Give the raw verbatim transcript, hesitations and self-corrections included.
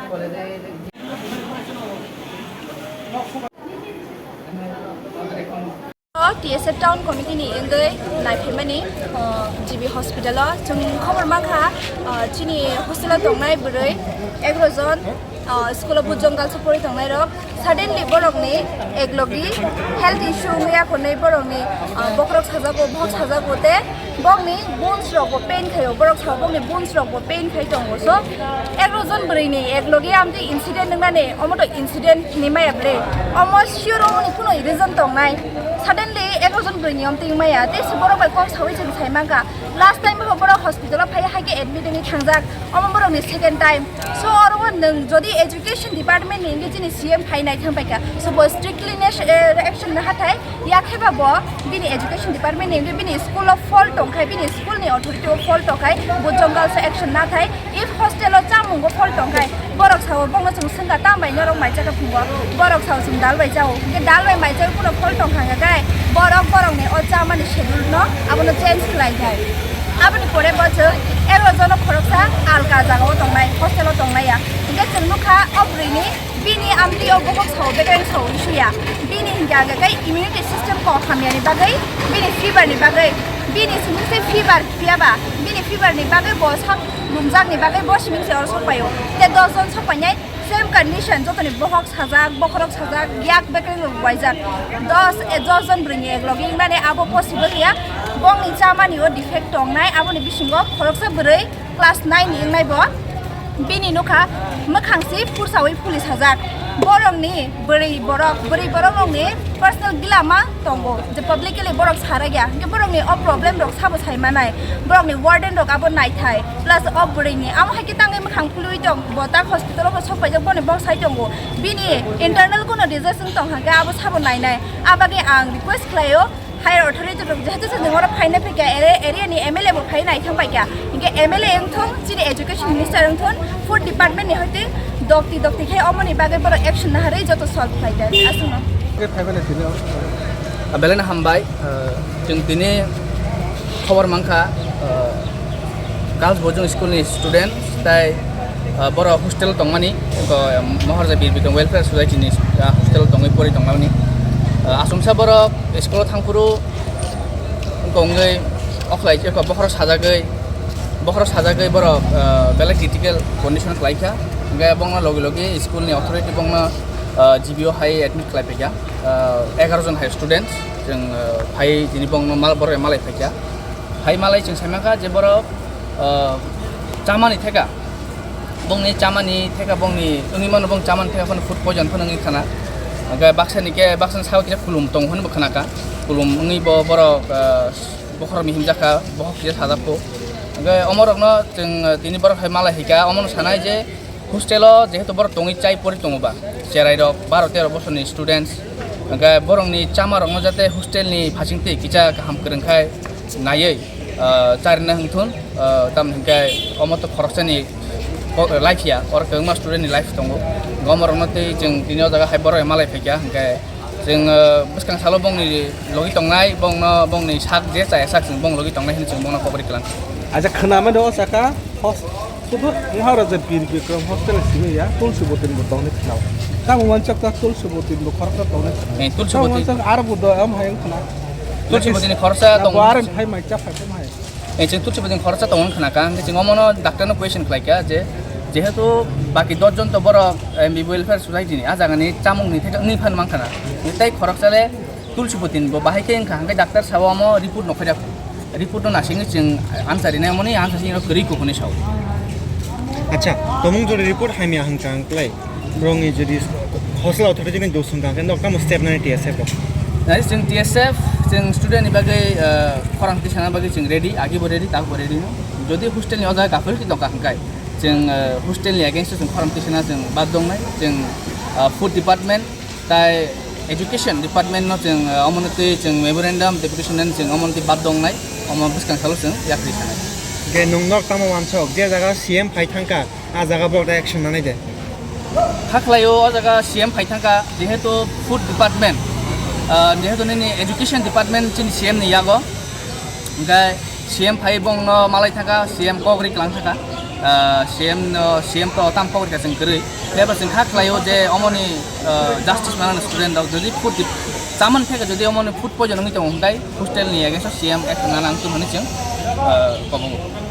O T S F Town Committee ni wngwi naiphaimani, o, G B hospital o chwng khobor mankha, o, chini hostel o tongnai bwrwi egaroh jon, o, school o Bujong Girls o pori tongnairok. Suddenly borokni eklogi health issue wngwi akhornwi borokni, ah, bokhorok sajago, bokhok sajago tei bokni bones rokbo pain khaio, borok sao bokni bones rokbo pain khai tongo. So, egaroh jon bwrwini eklogi amtwi incident wngnani, omo to incident hinwi maya ble? Omo sure omoni kuno reason tongnai? Suddenly egaroh jon bwrwini omtwi wngmaya, tei se borok bai kok saui chwng sai mankha. Last time bo borok hospital o phai hai khe admit wngwi thangjak. Omo borokni second time. So, oro o nwng jodi education department ni wngkhe chini C M phai naithang paikha. So, bo strictly nes-, eh, action naha thai, yakhe ba bo bini education department ni wngkhe bini school o fault tongkhai, bini school ni authority o fault tongkhai, bo Bujong Girls o action nathai. If hostel o chamungo fault tongkhai, borok sao bongno chwng swngkha, tam bai norok mai chakha phungo, borok sao chwng dal bai chao. Hwnkhe dal bai mai chao kuno fault tongkha hwnkhe borok borokni o chamani schedule no abono change khlai thai. Aboni pore bo chwng egaroh jono khoroksa alka jagao tongnai, hostel o tongnai ya. Hingke chwng nukha o bwrwini bini amtwi o bokhok sao bekereng sao isuya. Bini hingke age kai immunity system kok hamyani bagwi, bini fever ni bagwi, bini simi se fever phiya ba, bini fever ni bagwi bo sak lumjak ni bagwi bo simi se oro sok paio. Te dos jon sok painai. Same condition, jotoni bohok sajak, bokhorok sajak, yak bekereng rok waijak. Dos, e, dos jon bwrwini eklogi wngnani abo possible ya. Bongni chamani o defect tongnai, aboni bisingo khoroksa bwrwi class nine ni wngnai bo. Bini nokha mwkhang si pursawi phuli sajak. Borokni bwrwi borok, bwrwi borok rokni personal gila ma tongo, je publicly borok sarai ya, hingke borokni o problem rok sabo sai manai, borokni warden rok abo naithai, plus o bwrwini amo hai khe tangwi mwkhang phulwi tong, bo tak hospital o bo sok paijak, boni bok sai tongo, bini internal kuno disease wng tong hake abo sabo nainai, abagwi ang request khlaio higher authority rok, jehetu chwng oro phaina phaikha, ere-, area ni M L A bo phai naithang paikha, hingke M L A wngthong, chini education minister wngthon, food department ni hoite dokti dokti khe omoni bagwi borok action naharwi joto solve khlai kha aswkno. Khe phaibai tini o. Ah, belai no hambai. Ah, chwng tini khobor mankha, ah, Girls Boarding School ni student tai, ah, borok hostel tongmani, eko, em, Maharaja Bir Bikram Welfare Society ni, ah, hostel tongwi pori tongmani. Ah, asumsa borok school o thangphuru eko wngwi okhlai eko bokhorok sajagwi, bokhorok sajagwi borok, ah, belai critical condition khlaikha. Hingke bongno logi logi school ni authority bongno, ah, G B o hai admit khlai phaikha. Ah, egaroh jon hai students chwng, ah, phai tini bongno mal-, borok malai phaikha. Phai malai chwng sai mankha je borok, ah, chamani theka, bongni chamani theka bongni wngwi mano, bong chamani theka phano food poison phano wngwi khana. Hingke baksa ni khe, baksa ni sao kisa kulum tong hwnwi bo khana kha. Kulum wngwi bo borok, ah, bokhorok ni himjak kha, bokhok kisa sajak kho. Hingke omorokno chwng, ah, tini borok hai malai hai kha, omono sanai je hostel o jehetu borok tongwi chai pori tongo ba, cherai rok baro tero bosor ni students, hingke borok ni chama rokno jate hostel ni phasing twi kisa kaham kwrwng khai naiwi, ah, charina hwnthun, ah, tamni hingke omo to khoroksani ko-, life ya, oro kwbangma student ni life tongo. Omo rokno tei chwng tini o jaga hai borok malai phaikha, hingke chwng, ah, bwskang salo bongni logi tongnai, bongno, bongni sak je chaya sak chwng bong logi tongnai hinwi chwng bongno kobori klang. Acha khwnamani o saka hos-, Sudu Maharaja Bir Bikram hostel simi ya, Tulsi Botin bo tongni khwnao. Tamo manchak ta Tulsi Botin bo khoroksa tongni khwnao. Eh, Tulsi Tamo Botin. Manchak aro bo do am hayang khna. Tulsi Botin ni khoroksa Ya, tong. bo aro phai mai cha phai mai. Eh, chwng Tulsi Botin khoroksa tong khna ka, hingke chwng omono doctor no question khlai kha je, jehetu baki dos jon to borok, eh, M B B Welfare Society ni, a jaga ni chamung ni theka wngwi phan mang khna. Tai khoroksa le Tulsi Botin bo bahai khe wngkha, hingke doctor sao omo report no khaida, report no nasingwi chwng answer rinai, omo ni answer sini kwrwi kuphuni sao. Acha, tomung jodi report hamya hwnkha hwnkhlai, borokni jodi hostel authority ni dosung kha, hwnkhe nok tamo step nani T S F rok? Nai chwng T S F, chwng student ni bagwi, ah, khorang tisana bagwi chwng ready, agi bo ready, tak bo ready no. Jodi hostel ni o jaga gafil ki tongkha hwnkhe, chwng, ah, hostel ni against o chwng khorang tisana chwng bad dongnai, chwng, ah, food department, Tai education department no chwng, ah, omono twi chwng memorandum deputation nani chwng omono twi bad dongnai, omo bwskang salo chwng yakri sanai. Ge nwng nok tamo wansok, je jaga C M phai thangkha, a jaga borok da action nanai de. Hakhlai o, o jaga C M phai thangkha, jehetu food department, ah, jehetu nini education department chini C M ni yago, hingke C M phai bongno malai thangkha, C M kok ri klang thangkha, ah, C M no, C M to tam kok rikha chwng kwrwi. Lebar chwng kha khlaio je omoni, ah, justice manani student rok jodi food di-, chaman theke jodi omoni food poison wngwi tongo hwnkhe hostel ni against o C M action nana ang tongmani chwng, ah, kobongo.